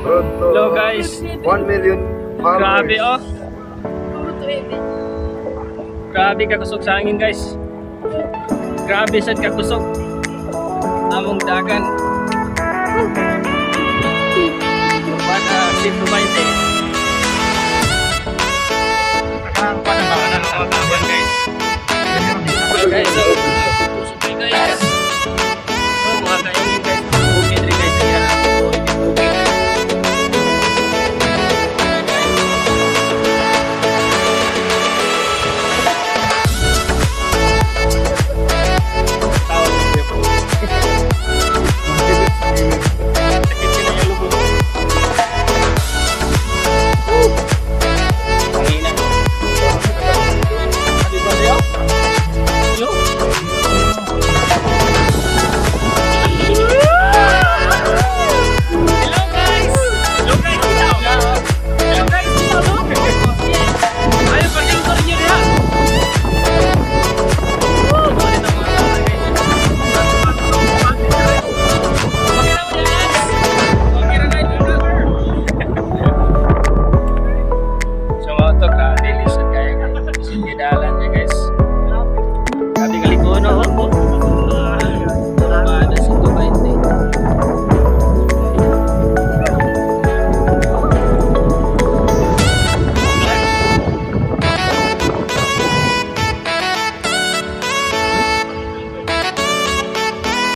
Road to Hello, guys. 1 million followers. Grabe oh. Grabe kakusog sa hangin, guys. Grabe sad kakusog. Among dagan. Wala 120. Guys, so